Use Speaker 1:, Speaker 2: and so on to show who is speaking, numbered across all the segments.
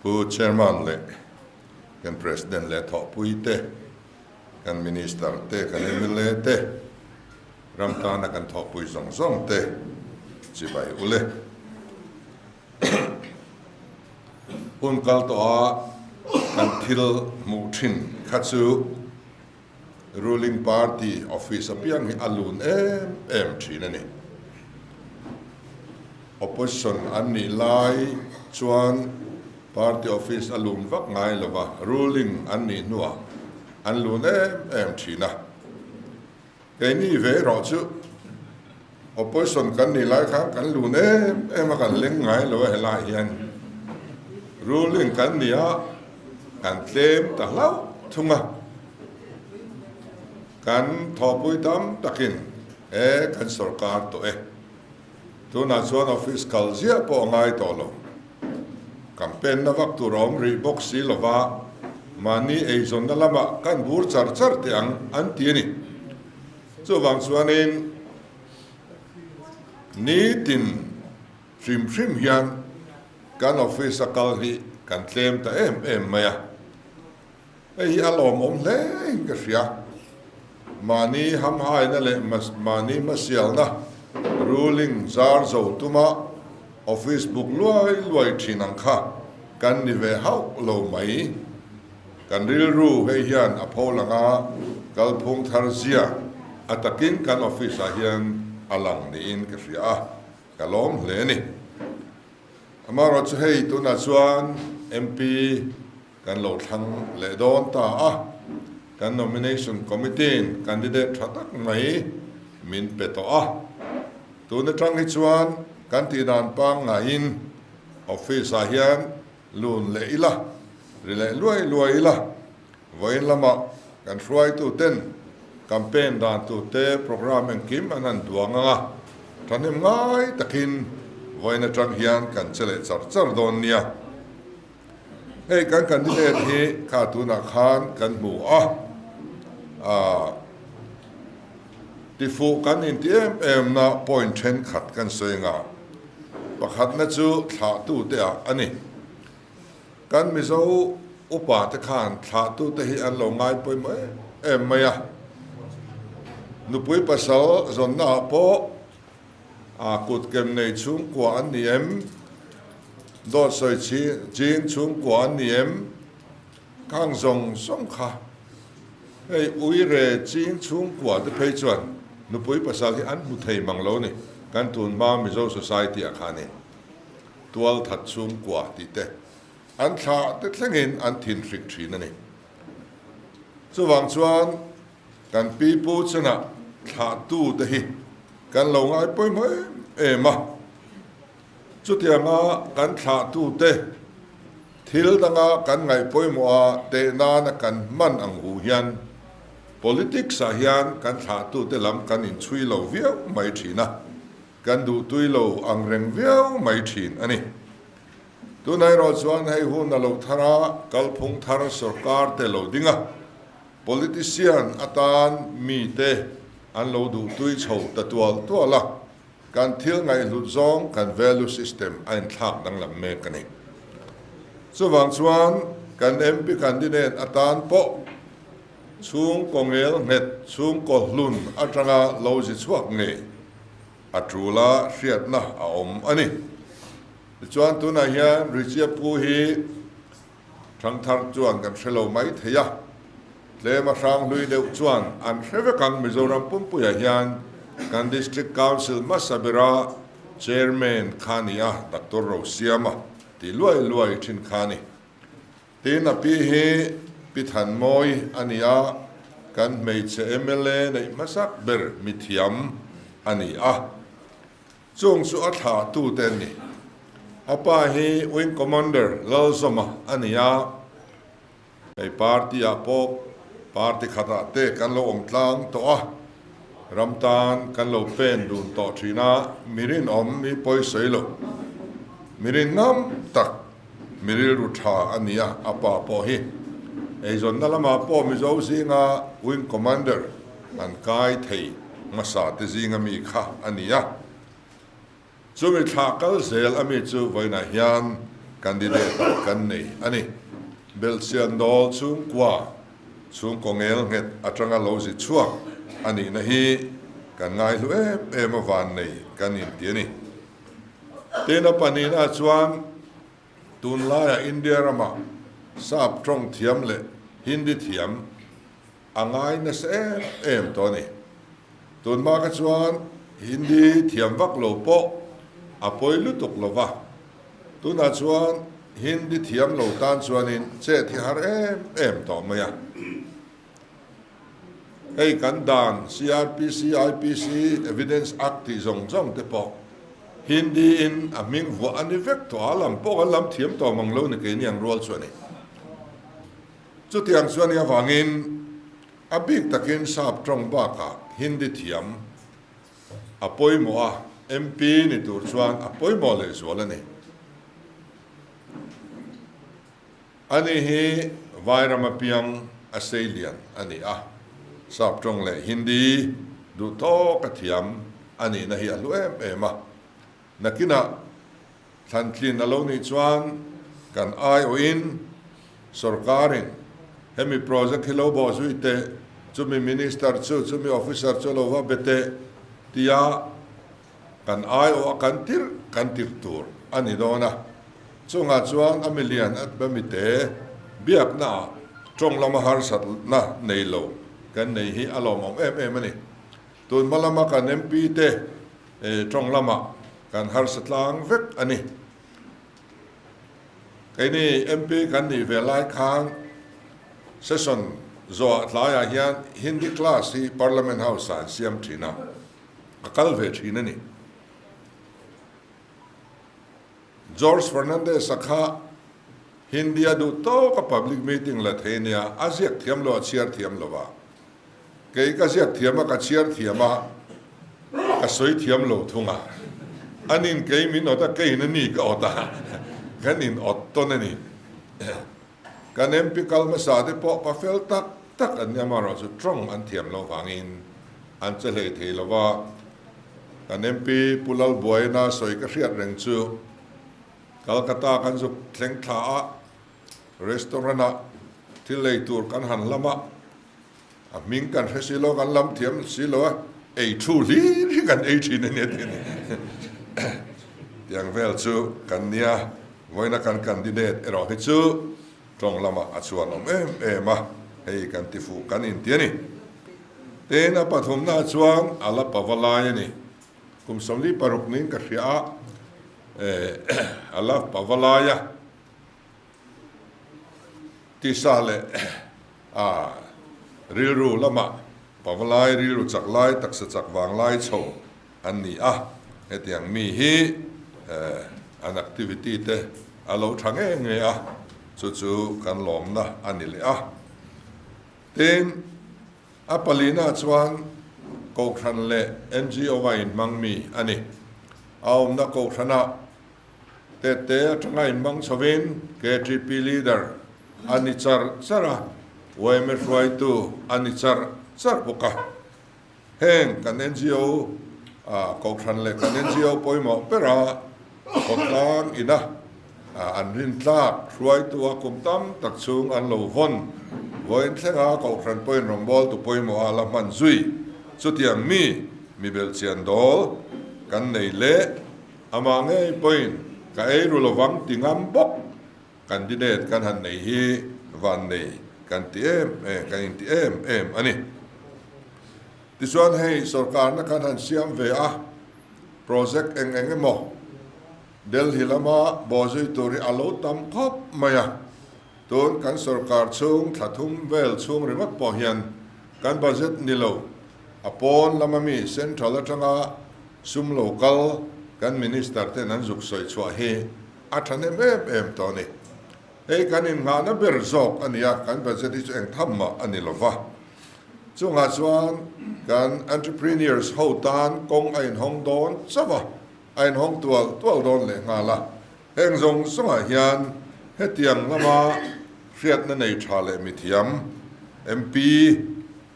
Speaker 1: Pu Chairman leh kan President leh thawhpui te, kan Minister te, kan mla te, ram tana kan thawhpui zawng zawng te chibai u le. Hun kal tawh a kan thil hmuh thin kha chu Ruling party office apiang hi a lun em em thin a ni. Opposition an nih lai chuan party office a lun vak ngai lo va, ruling an nih hnuah an lun em em thin a. Keini ve erawh chu opposition kan nih lai khan kan lun em em a, kan leng ngai lo a helaiah hian ruling kan ni a, kan tlem ta hlauh thung a, kan thawhpui tam takin he kan sorkar tawh e, tunah chuan office kal ziah pawh a ngai tawh lo, campaign na vak tur a awm rih bawk si lova mahni eizawnna lamah kan bur char char teh ang an ti a ni. Chuvang chuanin nitin hrim hrim hian kan office a kal hi kan tlem ta em em mai a, hei hi a lawmawm hle in ka hria. Mahni hamhaina leh mahni hmasialna ruling zar zo tuma office buk luai luai thin ang kha kan ni ve hauh lo mai. Kan rilru hei hian a pho lang a, kalphung thar zia a takin kan office ah hian a lang niin ka hria a, ka lawm hle a ni. Amaherawhchu hei tunah chuan MP kan lo thlang leh dawn ta a, kan nomination committee in candidate tha tak mai min pe tawh a, tun atang hi chuan kan tihdan pangngaiin office ah hian Lun leh ila, ri leh luai luai ila, vawiin lamah kan hruaituten campaign dan turte programme engkim an han duang ang a, thahnem ngai takin vawiin atang hian kan che leh char char dawn nia. Hei kan candidate hi kha tunah khan kan hmu a, aah tifuh kan inti em em na point thenkhat kan sawi ang a. Pakhatna chu thlahtute ah a ni. Kan Mizo upa te khan thlahtute hi an lo ngai pawimawh em em mai a. Nupui pasal zawnna ah pawh a kutkem nei chhungkua an ni em? Dawt sawi ching chhungkua an ni em? Khang zawng zawng kha hei uire ching chhungkua te phei chuan nupui pasal hi an hmu thei mang lo ni. Kan tun hma Mizo society ah khanin tual that chhungkua tih te an thlah te thlengin an thin hrik thin a ni. Chuvang chuan kan pi pu chunah thlahtu te hi kan lo ngai pawimawh em em a. Chutianga kan thlahtute thil danga kan ngaih pawimawh a teh nana kan hman ang hu hian politics ah hian kan thlahtute lam kan inchhui lo viau mai thin a, kan duhtui lo ang reng viau mai thin a ni. Tunah erawh chuan hei hun a lo thar a, kalphung thar sorkar te lo ding a, politician atan mite an lo duhtui chho ta tual tual a, Kan thil ngaihhlut zawng kan value system a inthlak danglam mek a ni. Chuvang chuan kan MP candidate atan pawh chhungkaw ngel nghet, chhungkaw hlun atanga lo zi chhuak ngei a tul a hriatna a awm a ni. Tichuan tunah hian Richie Pu hi Thangthar chuan kan hre lo mai thei a, tlem a hrang hlui deuh chuan an hre vek ang. Mizoram pumpuiah hian kan District Council hmasa bera Chairman kha a ni a, Doctor Rosiama tih luai luai thin kha a ni. Tin, a pi hi Pi Thanmawi a ni a, kan hmeichhe mla neih hmasak ber mithiam a ni a. Chung chu a thlah tu te an ni. A pa hi Wing Commander Lalzawma a ni a, hei party ah pawh party khatah te kan lo awm tlang tawh a, ram tan kan lo pen dun tawh thin a, mi rinawm mi pawi sawi lo, mi rin ngam tak, mi rilru tha a ni a, a pa pawh hi eizawnna lamah pawh Mizo zinga Wing Commander an kai thei hmasa te zinga mi kha a ni a. Chumi thlah kal zel a mi chu vawiinah hian candidate ah kan nei a ni. Belhchian dawl chhungkua chhungkaw ngel nghet atanga lo zi chhuak a nihna hi kan ngaihlu em em a vannei kan inti a ni. Tin a pahnihna chuan tunlaia India rama sap tawng thiam leh Hindi thiam a ngai nasa em em tawh a ni. Tunhma kha chuan Hindi thiam vak lo pawh a pawi lutuk lo va, tunah chuan Hindi thiam lo tan chuanin chet hi har em em tawh mai a. Hei kan dan CRPC, IPC, Evidence Act tih zawng zawng te pawh Hindi in a hming vuah a ni vek tawh a, a lam pawh kan lam thiam tawh mang lo ni keini ang rual chu a ni. Chutiang chuan i avangin a bik takin sap tawng bakah Hindi thiam a pawimawh a, MP ni tur chuan a pawimawh lehzual a ni. Ani hi Vairam apiang a seilian a ni a, sap tawng leh Hindi duh tawk a thiam a nihna hi a hlu em em a. Nakinah Thlantlin a lo nih chuan kan aiawhin sorkarin hemi project hi lo bawh zui teh, chumi minister chu, chumi officer chu lo va be teh tia kan aiawh a kan tirh kan tirh tur a ni dawn a. Chungah chuan a milian a mite biaknaah tawng lama harsatna nei lo kan nei hi a lawmawm em em a ni. Tun hma lama kan MP te tawng lamah kan harsa tlang vek a ni. Keini MP kan nih ve lai khan session zawhah tlaiah hian Hindi class hi Parliament House ah an siam thin a, ka kal ve thin a ni. George Fernandes-a kha Hindi a duh tawk a public meeting la thei nia, a ziak thiam lo, a chhiar thiam lo va. Kei ka ziak thiam a, ka chhiar thiam a, ka sawi thiam lo thung a. Anin kei min awt a, keiin a ni ka awt a, kan in awt tawn a ni. Kan MP kal hmasa te pawh pa fel tak tak an nia, amaherawhchu tawng an thiam loh vangin an che hlei thei lo va. Kan MP Pu Lalbuaina sawi ka hriat reng chu Calcutta kan zuk thleng thla a, restaurant ah thil ei tur kan han lam a, a hming kan hre si lo, kan lam thiam si lo a, ei thu hlir hi kan ei thin a nia tih a ni. Tiang vel chu kan nia, vawiina kan candidate erawh hi chu tawng lamah a chuan awm em em a, hei kan ti fuh kan inti a ni. Tin, a pathumna chuan a la pava lai a ni. Kum 46 niin ka hria a, a la pava lai a. Tisa leh a rilru lamah pavalai rilru chak lai, taksa chak vang lai chho an ni a, hetiang mi hi an activity te a lo tha nge nge a, chu chu kan lawmna a ni leh a. Tin, a palina chuan Kohhran leh NGO a inhmang mi a ni. A awmna Kohhranah Tete atanga inhmang chhovin KTP leader a ni char char a, yma hruaitu a ni char char bawk a. Heng kan ngo Kohhran leh kan ngo pawimawh bera khawtlang ina an rintlak hruaitu a kum tam tak chhung an lo vawn vawiin thlenga Kohhran pawhin rawngbawltu pawimawh a la hman zui. Chutiang mi mi belhchian dawl kan nei leh. Amah ngei pawhin ka ei ru lovang ti ngam bawk candidate kan han nei hi van nei kan ti em em kan inti em em a ni. Tichuan hei sorkarna kan han siam ve a, project eng eng emaw Delhi lama bawhzui tur hi a lo tam khawp mai a, tun kan sorkar chhung thla thum vel chhung ringawt pawh hian kan budget ni lo a pawn lama mi central atanga Sum lo kal kan Minister ten an zuk sawi chhuah hi a thahnem em em tawh a ni. Hei kan innghahna ber zawk a ni a, kan budget hi chu eng tham mah a ni lo va. Chungah chuan kan entrepreneurs ho tan kawng a inhawng dawn chauh a, a inhawng tual tual dawn leh nghal a. Heng zawng zawngah hian hetiang lama hriatna nei tha leh mithiam MP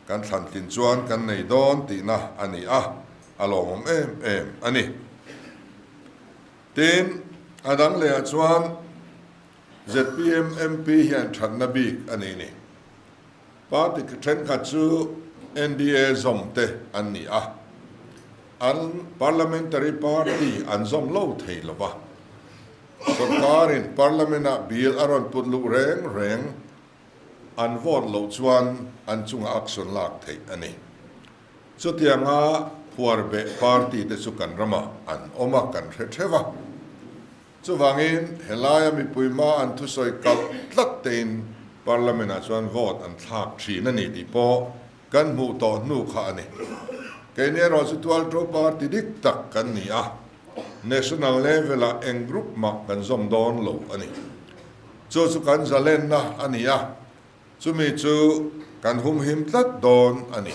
Speaker 1: kan thlantlin chuan kan nei dawn tihna a ni a. A lawmawm em em a ni. Tin, a dang lehah chuan Zpm MP hian thatna bik a nei ni. Party thenkhat chu NDA zawm te an ni a, an parliamentary party an zawm lo thei lo va. Sorkarin parliament-ah bill a rawn put luh reng reng an vote loh chuan an chunga action lak theih a ni. Chutianga phuarbeh party te chu kan ramah an awm a, kan hre theuh a. Chuvangin helaia mipui hma an thusawi kalh tlat tein Parliament ah chuan vote an thlak thin a ni tih pawh kan hmuh tawh hnu kha a ni. Keini erawh chu tualto party dik tak kan ni a, national level ah eng group mah kan zawm dawn lo a ni. Chu chu kan zalenna a ni a, chumi chu kan humhim tlat dawn a ni.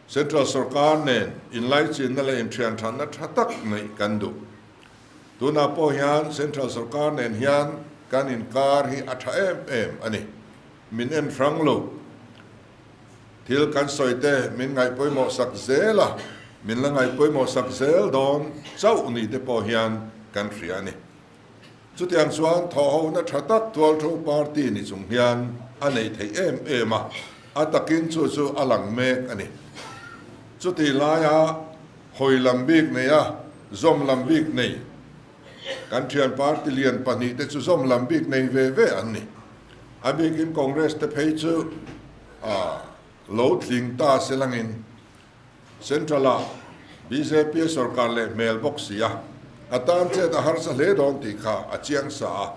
Speaker 1: Central sorkar nen inlaichinna leh inthianthanna tha tak neih kan duh. Tunah pawh hian Central sorkar nen hian kan inkar hi a tha em em a ni. Min en hrang lo. Thil kan sawi te min ngaihpawimawh sak zel a, min la ngaihpawimawh sak zel dawn chauh ni te pawh hian kan hria a ni. Chutiang chuan thawhhona tha tak tualtho party ni chung hian a nei theih em em a, a takin chu chu a lang mek a ni. Chutih laia hawi lam bik nei a, zawm lam bik nei kan thian party lian pahnihte chu zawm lam bik nei ve ve an ni. A bikin Congress te phei chu a lo tling ta se langin Central-ah bjp sorkar leh hmel bawk si a, a tan chet a harsa hle dawn tih kha a chiang sa a.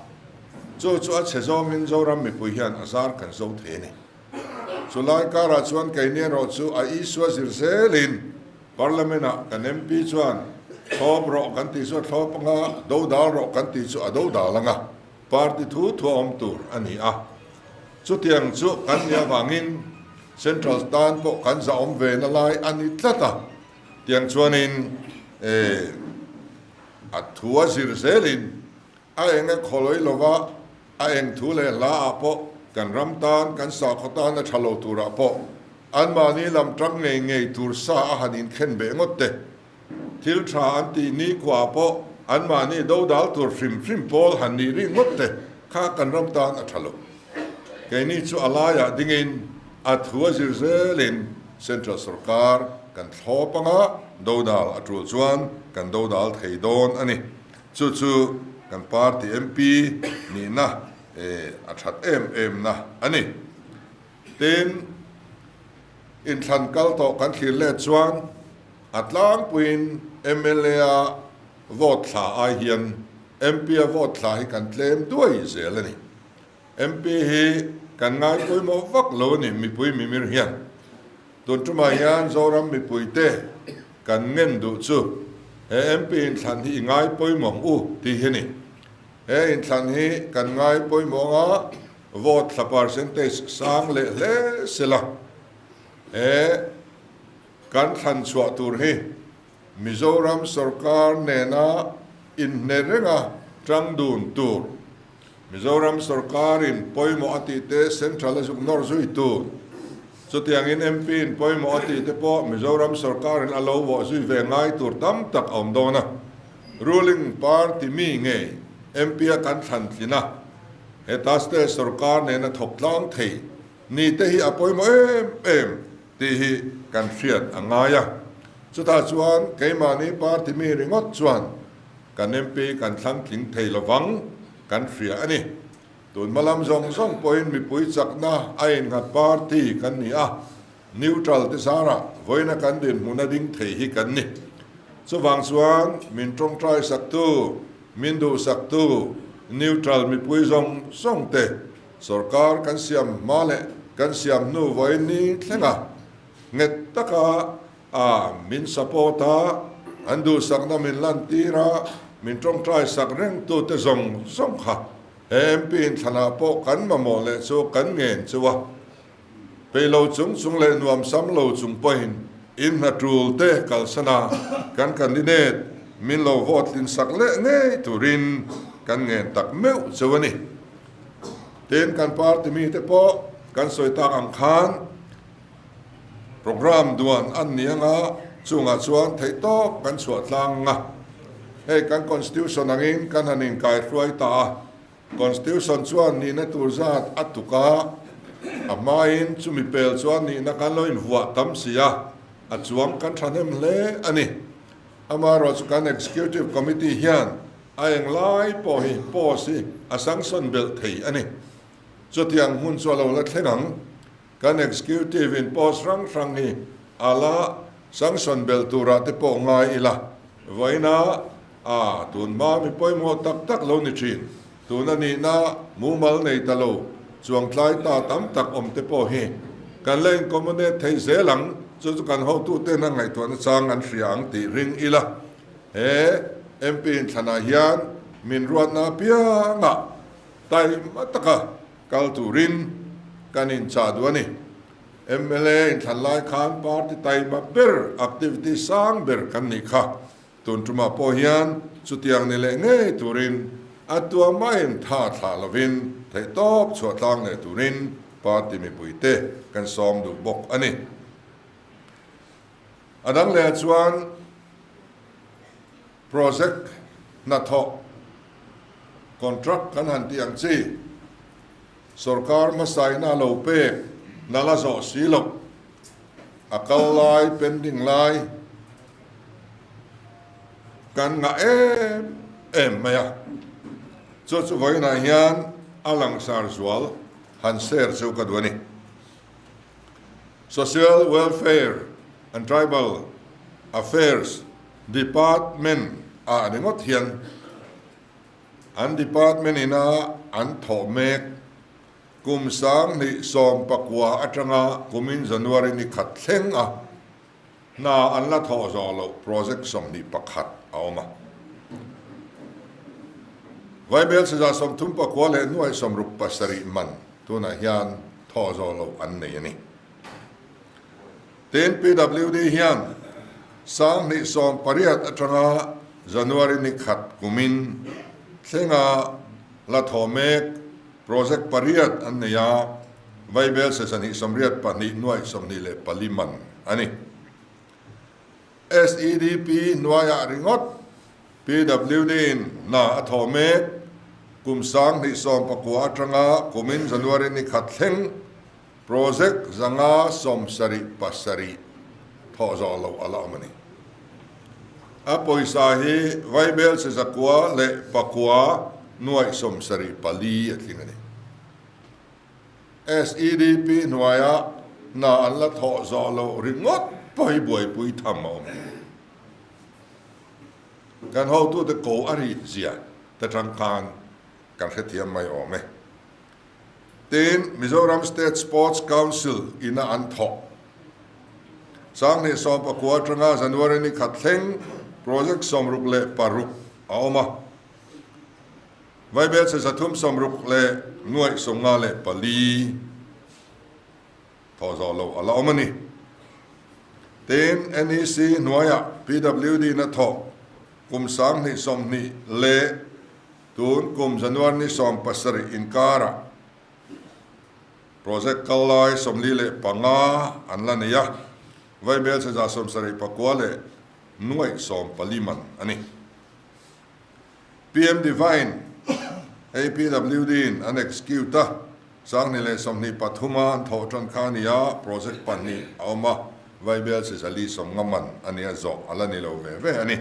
Speaker 1: Chu chu a chhe zawngin Zoram mipui hian a zar kan zo thei a ni. Chu lai karah chuan keini erawh chu a Isua zir zelin Parliament-ah kan MP chuan thlawp rawh kan tih chu a thlawp ang a, do dal rawh kan tih chu a do dal ang a, party thu thu a awm tur a ni a. Chutiang chu kan nih avangin Central tan pawh kan zahawm ve na lai a ni tlat a, tiang chuanin a thu a zir zelin a eng a khawlawi lova, a eng thu leh hla ah pawh kan ram tan, kan sakhaw tan a tha lo turah pawh anmahni lam tang ngei ngei tur sa a han inkhen beh ngawt te. Thil tha an tih nikhua ah pawh anmahni dodal tur hrim hrim pawl han nih ring ngawt te kha kan ram tan a tha lo. Keini chu a laiah dingin a thu a zir zelin Central sorkar kan thlawp anga dodal a tul chuan kan dodal thei dawn a ni. Chu chu kan party MP nihna a that em em na a ni. Tin, inthlan kal tawh kan thlir let chuan a tlangpuiin mla a vote thla ai hian MP a vote thla hi kan tlem duai zel a ni. MP hi kan ngai pawimawh vak lo a ni mipui mimir hian. Tun tumah hian Zoram mipuite kan ngen duh chu he MP inthlan hi i ngai pawimawh ang u tih hi a ni. He inthlan hi kan ngai pawimawh ang a, Vote thla percentage sang leh hle sela, he kan thlan chhuah tur hi Mizoram sorkar nena inhne renga tang dun tur, Mizoram sorkarin pawimawh a tih te Central a zuk nawr zui tur, chutiangin MP in pawimawh a tih te pawh Mizoram sorkarin a lo vawh zui ve ngai tur tam tak a awm dawn a, ruling party mi ngei MP a kan thlan tlin a. Heta state sorkar nena thawk tlang thei ni te hi a pawimawh em em tih hi kan hriat a ngai a. Chutah chuan keimahni party mi ringawt chuan kan MP kan thlang tling thei lovang kan hria a ni. Tun hma lam zawng zawng pawhin mipui chakna a innghat party kan ni a, neutral te zarah vawiina kan dinhmun a ding thei hi kan ni. Chuvang chuan min tawngtai saktu, min duhsaktu neutral mipui zawng zawng te sorkar kan siam hma leh kan siam hnu vawiin ni thlenga nghet taka a min support a, an duhsakna min lantir a, min tawngtai sak rengtute zawng zawng kha he MP inthlanah pawh kan mamawh leh chu kan ngen chu a. Pei lo chung chung leh nuam sam lo chung pawhin in hna tul te kalsan a, kan candidate min lo vote tlin sak leh ngei turin kan ngen tak meuh cheu a ni. Tin, kan party mite pawh kan sawi tak ang khan programme duan an ni anga chungah chuan theihtawp kan chhuah tlang a, hei kan constitution angin kan han inkaihruai ta a. Constitution chuan nihna tur zat a tuk a, a hmain chumi pel chuan nihna kan lo invuah tam si a, a chuang kan thahnem hle a ni. Amaherawhchu chu kan Executive Committee hian a englai pawh hi post hi a sanction belh thei a ni. Chutiang hmun chu a lo la thleng ang. Kan Executive in post hrang hrang hi a la sanction belh turah te pawh ngai ila, vawiina a tun hma mi pawimawh tak tak lo ni thin, tuna nihna mumal nei ta lo chuangtlai ta tam tak awm te pawh hi kan la incommodate thei zel ang, chu chu kan hotuten a ngaihtuahna chang an hria ang tih ring ila. He MP inthlanah hian min ruatna apiangah taima taka Kal turin kan inchah duh a ni. Mla inthlan lai khan party taima ber, activity sang ber kan nih kha. Tun tumah pawh hian chutiang ni leh ngei turin a tuamaiin tha thlah lovin theihtawp chhuah tlang leh turin party mipuite kan sawm duh bawk a ni. A dang leh chuan Project hnathawh contract kan han tih ang chi, sorkar hmasaina lo pek na la zawh si loh, a kal lai pending lai kan ngah em em mai a, chu chu vawiinah hian a langsar zual han share chu ka duh a ni. Social Welfare and Tribal Affairs Department ah ringawt hian an department ina an thawh mek kum 2019 atanga kumin January ni khat thleng a hna an la thawh zawh loh project 21 a awm a. Vaibel 139 leh 67 man tunah hian thawh zawh loh an nei a ni. Tin, PWD hian 2018 atanga January ni khat kumin thlenga la thawh mek project pariat an nei a, Vaibel 282 nuai 24 man a ni. SEDP hnuaiah ringawt PWD-in hna a thawh mek. Kum 2019 atanga kumin January ni khat thleng project 577 thawh zawh loh a la awm a ni. A pawisa hi Vaibel 909 nuai 74 a tling a ni. SEDP hnuaia hna an la thawh zawh loh ringawt pawh hi buaipui tham a awm. Kan hotute ko a ri zia te tang khan kan hrethiam mai awm e. Tin, Mizoram State Sports Council ina an thawh 2019 atanga January ni khat thleng project 66 a awm a. Vaibel 360 leh nuaih 54 thawh zawh loh a la awm a ni. Tin, NEC hnuaiah PWD na thawh kum 2020 leh tun kum January ni 17 inkarah project kal lai 45 an la nei a, Vaibel 179 leh nuaih 14 man a ni. PM Devine, hei PWD in an execute a, 2023 a an thawh tan kha a ni a, project pahnih a awm a, Vaibel 450 man a nia zawh a la ni lo ve ve a ni.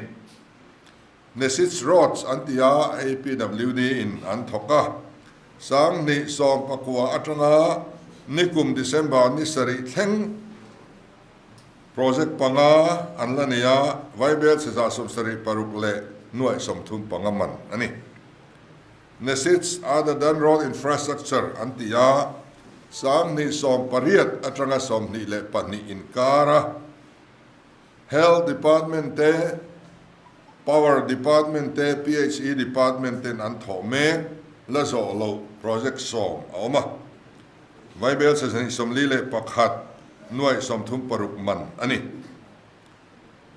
Speaker 1: Nesits Roads an ti a, hei PWD in an thawk a, 2019 atanga nikum December ni sarih thleng Project panga an la nei a, Vaibel 176 leh nuaih 35 man a ni. Nesits Ada Dan Road Infrastructure an ti a, 2018 atanga 22 inkar a, Health Department te, Power Department te, PHE Department ten an thawh mek la zawh loh project 10 a awm a. Vaibel 241 nuaih 36 man a ni.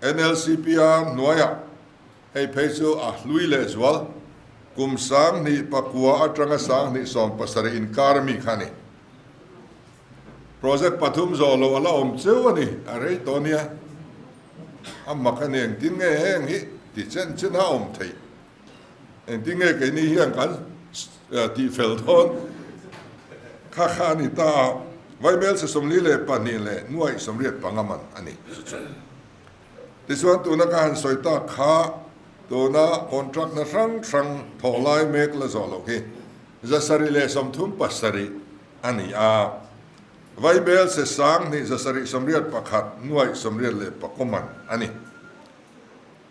Speaker 1: NLCPR hnuaiah hei phei chu a hlui leh zual kum 2009 atanga 2017 inkar mi kha a ni. Project pathum zawh loh a la awm cheu a ni, a rei tawh nia. A mak a ni, engtin nge heng hi ti chen chen a awm theih? Engtin nge keini hian kan. tih fel dawn kha kha a ni ta a, Vaibelchhe 42 leh nuaih 85 man a ni chu chu. Tichuan tuna ka han sawi tak kha tuna contract na hrang hrang thawh lai mek la zawh loh hi 737 a ni a, Vaibelchhe 2000 781 nuaih 84 man a ni.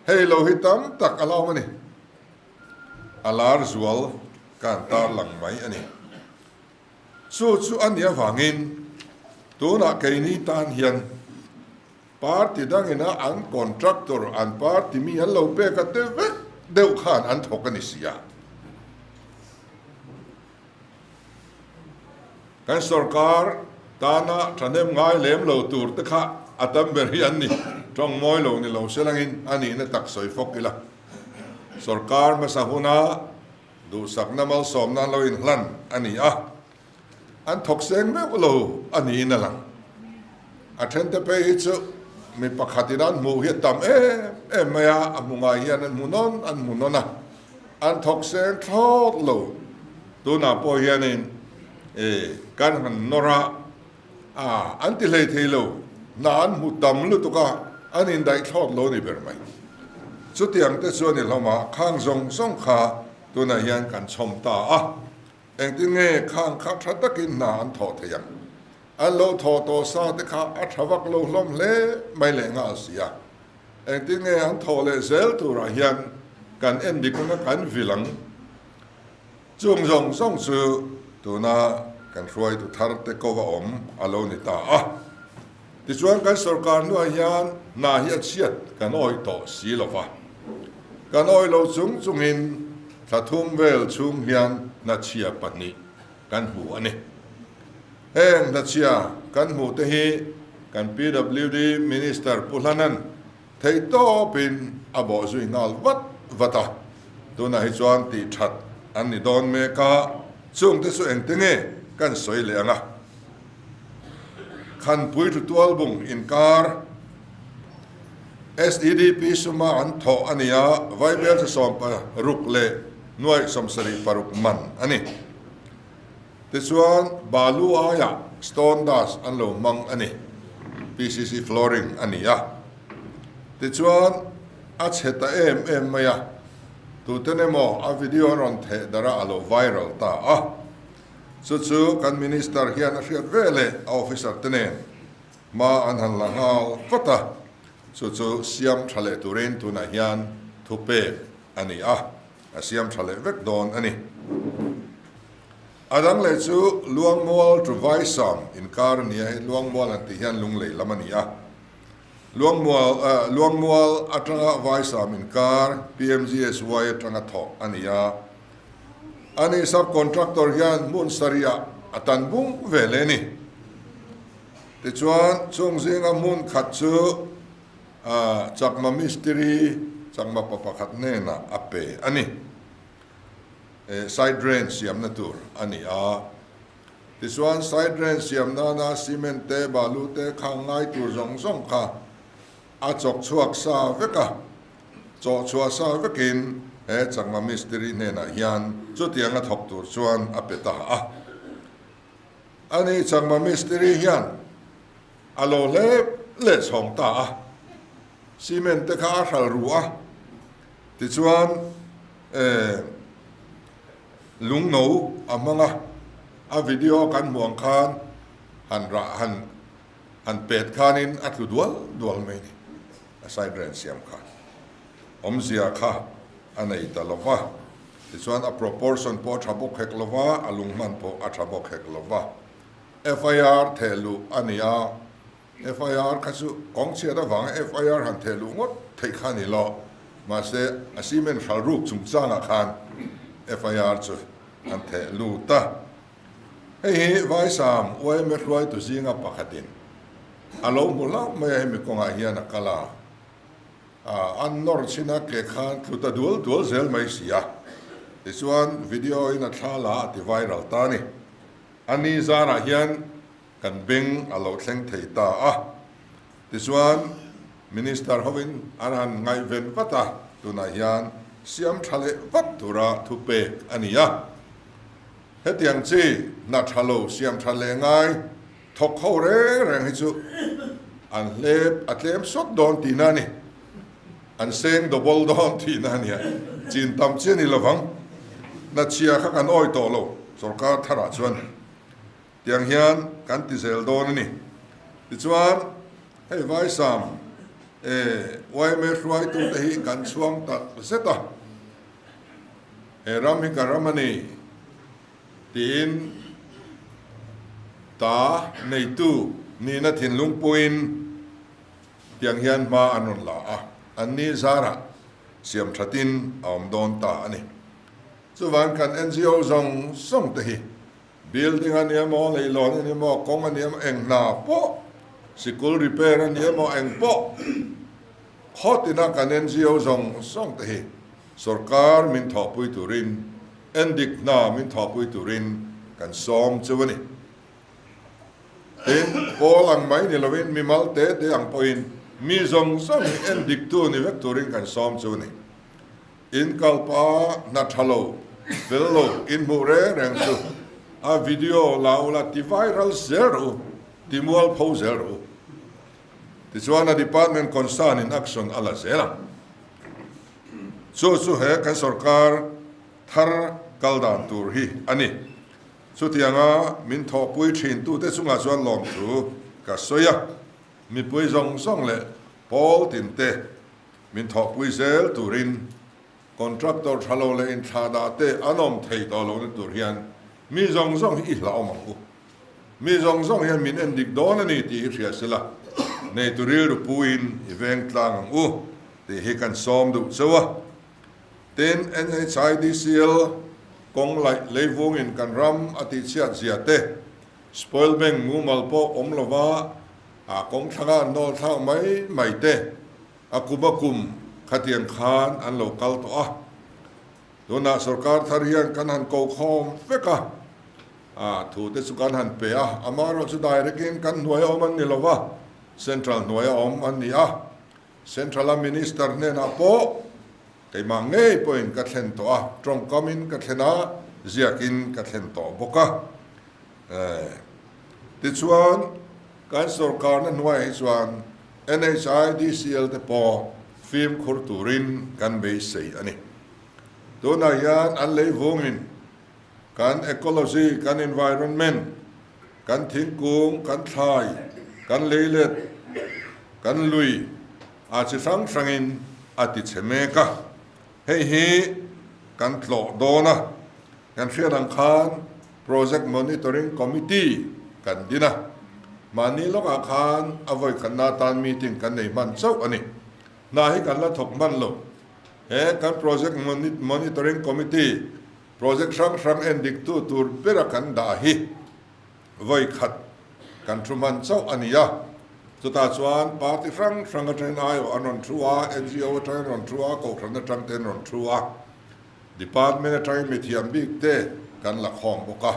Speaker 1: Hei lo hi tam tak a la awm a ni. A lar zual ka han tarlang mai a ni. Chu chu a nih avangin tunah keini tan hian party dangina an contractor, an party mi an lo pek a te vek deuh khan an thawk a ni si a. Kan sorkar tana thahnem ngai lem lo tur te kha a tam ber hi an ni. Tawng mawi lo ni lo se langin a nihna tak sawi fawk ila. Sorkar hmasa huna duhsakna malsawmna an lo inhlan a ni a, an thawk seng meuh lo a niin a lang. A thente phei hi chu mi pakhatin an hmuh hi a tam em em mai a, a hmu ngai hian an hmu nawn an hmu nawn a, an thawk seng thlawt lo. Tunah pawh hianin kan han nawr a, a an ti hlei thei lo, hna an hmu tam lutuk a, an indaih thlawt lo ni ber mai. Chutiang te chuan i hlawm a, khang zawng zawng kha tunah hian kan chhawm ta a, engtin nge khang kha tha takin hna an thawh thei ang? An lo thawh tawh sa te kha a tha vak lo hlawm hle mai leh nghal si a, engtin nge an thawh leh zel turah hian kan en dik anga kan vil ang? Chung zawng zawng chu tuna kan hruaitu thar te ko va awm a lo ni ta a. Tichuan kan sorkar hnuah hian hna hi a chhiat kan awih tawh si lo va. Kan awih lo chung chungin thla thum vel chhung hian hnachhia pahnih kan hmu a ni. Heng hnachhia kan hmuh te hi kan PWD Minister Pu Hlanan Theihtawpin a bawh zui nghal vat vat a, tunah hi chuan tih that an ni dawn mek a, chungte chu engte nge kan sawi leh ang a? Khanpui thu tualbung inkar SEDP suma an thawh a ni a, Vaibelchhe 16 leh nuaih 76 man a ni. Tichuan balu aiah stone dust an lo hmang a ni, PCC flooring a ni a. Tichuan a chhe ta em em mai a, tuten emaw a video an rawn theh darh a, a lo viral ta a. Chu chu kan Minister hian a hriat ve leh a officer te nen hma an han la nghal vat a, chu chu siam tha leh turin tunah hian thupek a ni a. A siam tha leh vek dawn a ni. A dang leh chu Luangmual to Vaisam inkar a ni a, hei Luangmual han tih hian Lunglei lam a ni a. Luangmual Luangmual atanga Vaisam inkar PMGSY atanga thawh a ni a. Ani sub-contractor hian hmun sarihah a tan bung ve leh a ni. Tichuan chung zinga hmun khat chu Chakma mistiri Chakma pa pakhat hnenah a pe a ni. Side drain siamna tur a ni a. Tichuan side drain siam nana cement te, balu te khang ngai tur zawng zawng kha a chawk chhuak sa vek a. Chawh chhuah sa vekin he Chakma mistiri hnenah hian chutianga thawk tur chuan a pe ta a. Ani Chakma mistiri hian A lo hlep leh chhawng ta a, cement te kha a hral ru a, tichuan eh lungno a hmang a, a video kan hmuh ang khan han rah han han pet khanin a tlu dual dual mai a ni, a side ren siam kha awmzia kha a nei ta lo va, tichuan a proportion pawh a tha bawk hek lo va, a lung hman pawh a tha bawk hek lo va. FIR theh luh a ni a, FIR kha chu kawng chhiat avanga FIR han theh luh ngawt theih kha a ni lo, mahse a cement hral ruk chungchangah khan FIR chu an theh lut a. Hei hi Vaisam yma hruaitu zinga pakhatin a lo hmu hlauh mai a, hemi kawngah hian a kal a, an nawr chhin a ke khan tlu ta dual dual zel mai si a, tichuan video in a thla la a ti viral ta a ni. A ni zarah hian kan beng a lo thleng thei ta a, tichuan Minister hovin an han ngaihven vat a, tunah hian siam tha leh vat tura thupek a ni a. Hetiang chi hna tha lo siam tha leh ngai thawk ho reng reng hi chu an hlep a tlem sawt dawn tihna a ni. An seng double dawn tihna a nia. Chin tam chi a ni lovang. Hna chhia kha kan awi tawh lo sorkar tharah chuan. Tiang hian kan ti zel dawn a ni. Tichuan, hei Vaisam e yma hruaitute hi kan chhuang tak zet a, he ram hi ka ram a ni tiin ta neitu nihna thinlung puiin tiang hian hma an rawn la a, anni zarah siam thatin a awm dawn ta a ni. Chuvang kan NGO zawng zawng te hi Building a ni emaw, leilawn a ni emaw, kawng a ni emaw, eng hna pawh, sikul repair a ni emaw, eng pawh, khawtina kan NGO zawng zawng te hi sorkar min thawhpui turin, endik hna min thawhpui turin kan sawm chu a ni. Tin, pawl ang mai ni lovin mimal te te ang pawhin mi zawng zawng hi endiktu ni vek turin kan sawm chu a ni. In kalpa hna tha lo, fel lo in hmuh reng reng chu a video la ula ti viral zel rawh u, ti mual pho zel rawh u. Tichuan a department concern in action a la zel ang. Chu chu he kan sorkar thar kal dan tur hi a ni. Chutianga min thawhpui thin tute chungah chuan lawmthu ka sawi a, mipui zawng zawng leh pawl tinte Min thawhpui zel turin contractor tha lo leh inthlah dah te an awm thei tawh lohna tur hian mi zawng zawng hi i hlauhawm ang u. Mi zawng zawng hian min en dik dawn a ni tih hi hria sela, neitu rilru puiin i veng tlang ang u tih hi kan sawm duh chauh a. Tin, NHIDCL kawng laih leivungin kan ram a tihchhiat zia te, spoil bank mumal pawh awm lova a kawng thlanga an nawl thlak mai mai te, A kum a kum khatiang khan an lo kal tawh a, tunah sorkar thar hian kan han ko khawm vek a, a thu te chu kan han pe a, amaherawh chu direct in kan hnuaia awm an ni lo va, central hnuaia awm an ni a, central a minister hnenah pawh keimah ngei pawhin ka thlen tawh a, tawngkamin ka thlen a, ziakin ka thlen tawh bawk a. Tichuan kan sorkarna hnuaiah hi chuan NHIDCL te pawh fimkhur turin kan beisei a ni. Tunah hian an lei vungin kan ecology, kan environment, kan thingkung, kan thlai, kan leilet, kan lui a chi hrang hrangin a ti chhe mek a. Hei hi kan tlawh dawn a. Kan hriat ang khan Project Monitoring Committee kan din a, mahni lawkah khan a vawikhatna atan meeting kan nei hman chauh a ni. Hna hi kan la thawk hman lo. He kan Project Monitoring Committee project hrang hrang en diktu tur bera kan dah hi vawikhat kan thu hman chauh a ni a. Chutah chuan party hrang hrang atangin aiawh an rawn thu a, NGO atangin an rawn thu a, kohhran atang te an rawn thu a. Department atangin mithiam bik te kan la khawm bawk a,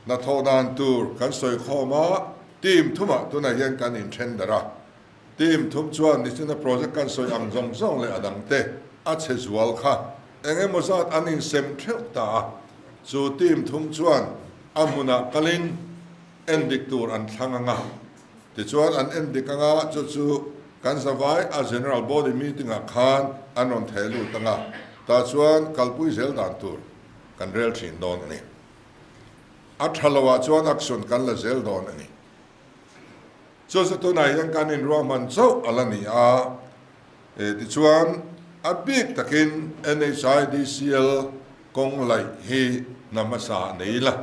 Speaker 1: hnathawh dan tur kan sawi khawm a, team thumah tunah hian kan inthen darh a, team thum chuan nichina project kan sawi ang zawng zawng leh a dang te a chhe zual kha eng emaw zat an insem theuh ta a, chu team thum chuan a hmunah kalin endik tur an thlang ang a, tichuan an endik ang a, chu chu kan zavai a General Body meeting ah khan an rawn theh lut ang a, tah chuan kalpui zel dan tur kan rel thin dawn a ni. A tha lo ah chuan action kan la zel dawn a ni. Chu chu tunah hian kan inruahman chauh a la ni a, tichuan a bik takin NHIDCL Kawng laih hi hna hmasa a nei la,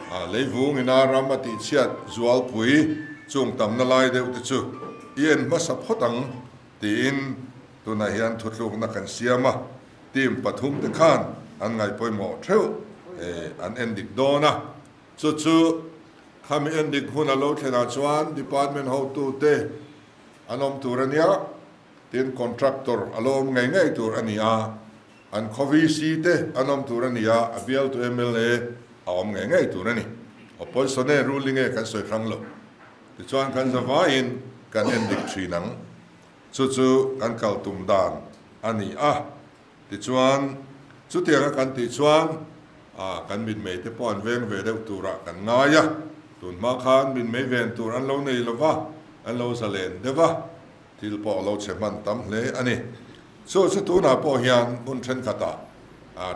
Speaker 1: a leivung ina ram a tihchhiat zualpui chung tamna lai deuh te chu i en hmasa phawt ang tiin tunah hian thutlukna kan siam a, team pathum te khan an ngaihpawimawh theuh an en dik dawn a, chu chu khami en dik hun a lo thlenah chuan department hotute an awm tur a nia, tin contractor a lo awm ngei ngei tur a ni a. An khaw VC te an awm tur a ni a, a bialtu mla a awm ngei ngei tur a ni. Opposition e ruling e kan sawi hrang lo. Tichuan kan zavaiin kan en dik thin ang. Chu chu kan kal tum dan a ni a. Tichuan chutianga kan tih chuan. Kan mitmei te pawh an veng ve deuh turah kan ngai a, tun hma khan mitmei ven tur an lo nei lo va, an lo zalen deuh a, thil pawh a lo chhe hman tam hle a ni. Chu chu tunah pawh hian hmun thenkhatah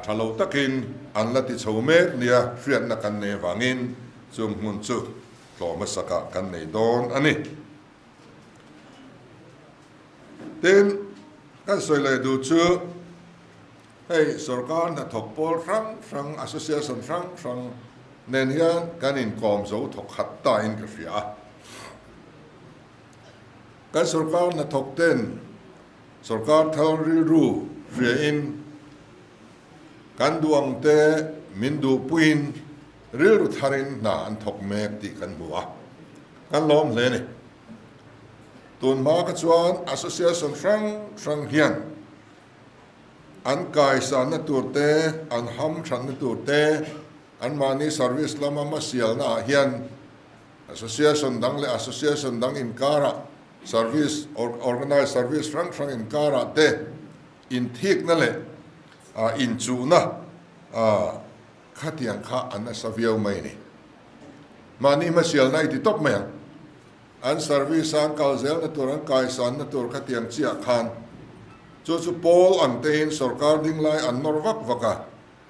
Speaker 1: tha lo takin an la ti chho mek nia hriatna kan nei avangin chung hmun chu tlawh hmasakah kan nei dawn a ni. Tin, kan sawi leh duh chu. Hei sorkar hnathawk pawl hrang hrang, association hrang hrang nen hian kan inkawm zo thawk khat ta in ka hria a. Kan sorkar hnathawk ten sorkar thar rilru hria in kan duh ang te min duhpuiin rilru tharin hna an thawk mek tih kan hmu a, kan lawm hle a ni. Tun hma kha chuan association hrang hrang hian An kaisanna tur te, an hamthanna tur te, anmahni service lama hmasialna ah hian association dang leh association dang inkarah service organized service hrang hrang inkarah te inthikna leh inchuhna khatiang kha an nasa viau mai a ni. Mahni hmasialna i ti tawp mai ang. An service a an kal zelna tur, an kaisanna tur khatiang chiah khan chu chu pawl ang tein sorkar ding lai an nawr vak vak a,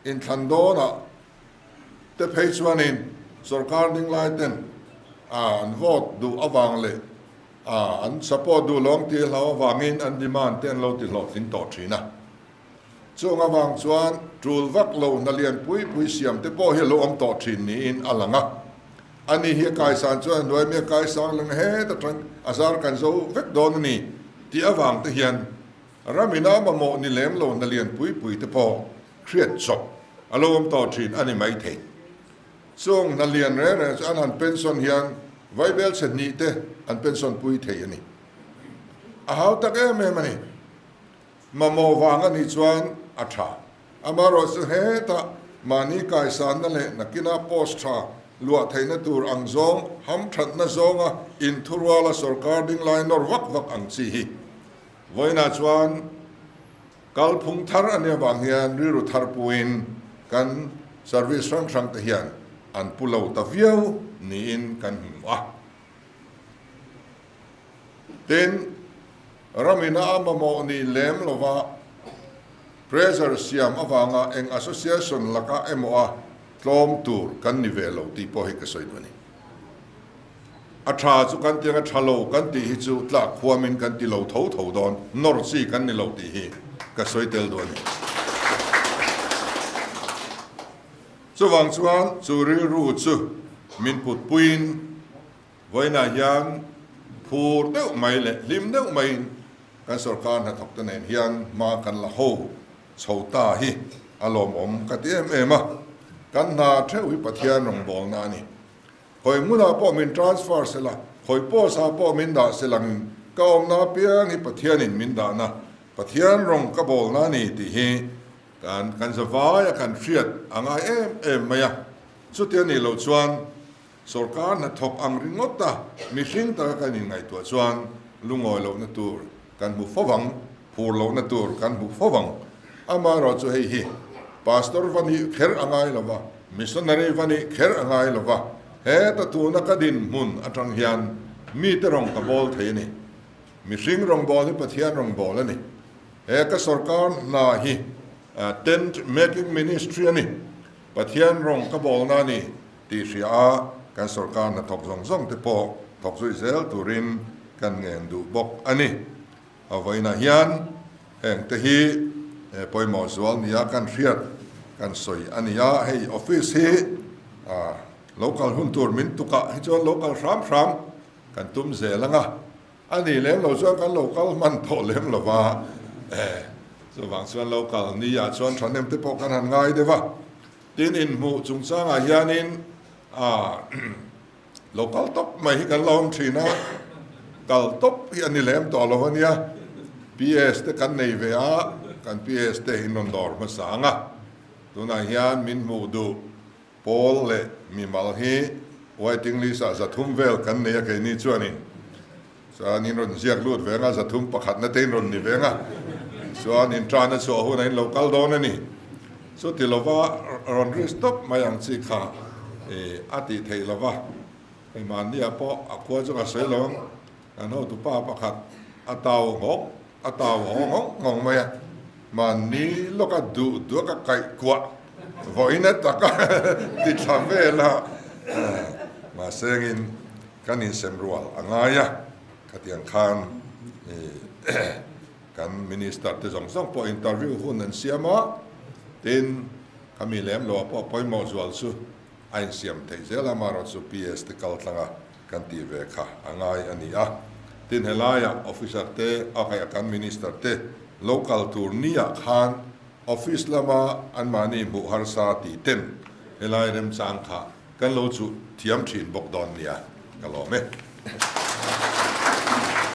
Speaker 1: inthlan dawnah te phei chuanin sorkar ding lai ten an vote duh avang leh an support duh lawng tih hlau avangin an demand te an lo ti hlawhtling tawh thin a. Chung avang chuan tul vak lo hna lian pui pui siam te pawh hi a lo awm tawh thin niin a lang a. Ani hi a kaisan chuan a hnuai mi a kaisang leng het atang a zar kan zo vek dawn a ni tih avang te hian ram ina mamawh ni lem lo hna lian pui pui te pawh hriat chawp a lo awm tawh thin a ni maithei. Chung hna lian reng reng chu an han pension hian vaibel chhe hnih te an pension pui thei a ni. A hau tak em em a ni. Mamawh vang a nih chuan a tha. Amaherawhchu hetah mahni kaisanna leh nakina post tha luah theihna tur ang zawng, hamthatna zawnga inthuruala sorkar ding lai nawr vak vak ang chi hi vawiinah chuan kalphung thar a nih avang hian rilru thar puin kan service hrang hrang te hian an pu lo ta viau niin kan hmu a. Tin, ramina a mamawh ni lem lova pressure siam avanga eng association laka emaw a tlawm tur kan ni ve lo tih pawh hi ka sawi duh a ni. A tha chu kan tiang a tha lo kan tih hi chu tlak khuamin kan ti lo tho tho dawn, nawr chi kan ni lo tih hi ka sawi tel duh a ni. Chuvang chuan chu rilru chu min putpuiin Vawiinah hian phur deuh mai leh hlim deuh maiin kan sorkar hnathawkte nen hian hma kan la ho chho ta hi a lawmawm ka ti em em a, kan hna theuh hi Pathian rawngbawlna a ni. Khawi hmunah pawh min transfer sela, khawi post ah pawh min dah selangin ka awmna apiang hi Pathianin min dahna, Pathian rawng ka bawlna a ni tih hi kan kan zavaia kan hriat a ngai em em mai a, chutia nih loh chuan Sorkar hnathawk ang ringawt a mihring taka kan inngaihtuah chuan lungawi lohna tur kan hmu fo vang, phur lohna tur kan hmu fo vang. Amaherawh chu hei hi Pastor va nih kher a ngai lo va, Missionary va nih kher a ngai lo va, heta tuna ka dinhmun atang hian mite rawng ka bawl thei a ni. Mihring rawngbâwl hi Pathian rawngbâwl a ni. He ka sorkar hna hi Tent Making Ministry a ni. Pathian rawng ka bawlna a ni. Tih hria a, kan sorkar hnathawk zawng zawng te pawh thawk zui zel turin kan ngen duh bawk a ni. A vawiinah hian heng te hi pawimawh zual nia kan hriat kan sawi a ni a, hei office hi lo kal hun tur min tukah hi chuan lo kal hram hram kan tum zel ang a, a nih lem lo chuan kan lo kal hman tawh lem lo va, chuvang chuan lo kal ni ah chuan thahnem te pawh kan han ngai deuh a. Tin, inhmuh chungchangah hianin lo kal tawp mai hi kan la awm thin a, kal tawp hi a ni lem tawh lo a nia. PS te kan nei ve a, kan PS te in rawn dawr hmasa ang a. Tunah hian min hmuh duh pawl leh mimal hi waiting list ah 300 vel kan nei a keini chuanin. Chuan in rawn ziak lut ve ang a, 301 na te in rawn ni ve ang a. Chuan in tan a chhuah hunah in lo kal dawn a ni. Chuti lova rawn risk tawp mai ang chi kha a tih theih lova, hei mahniah pawh a khua chu ka sawi lo ang, kan hotupa pakhat a tau nghawk a tau haw nghawng nghawng mai a, mahni lawka duh duh a ka kaih kuah vawiin a taka ti thla vel a, mahse engin kan insem rual a ngai a, khatiang khan Kan Minister te zawng zawng pawh interview hun an siam a, tin khami lem lo ah pawh pawimawh zual chu a insiam theih zel a, amaherawhchu PS te kal tlang a kan tih ve kha a ngai a ni a. Tin helaiah officer te a kaih kan Minister te lo kal tur ni ah khan office lama anmahni hmuh harsa tih ten helai remchang kha kan lo chuh thiam thin bawk dawn nia ka lawm e.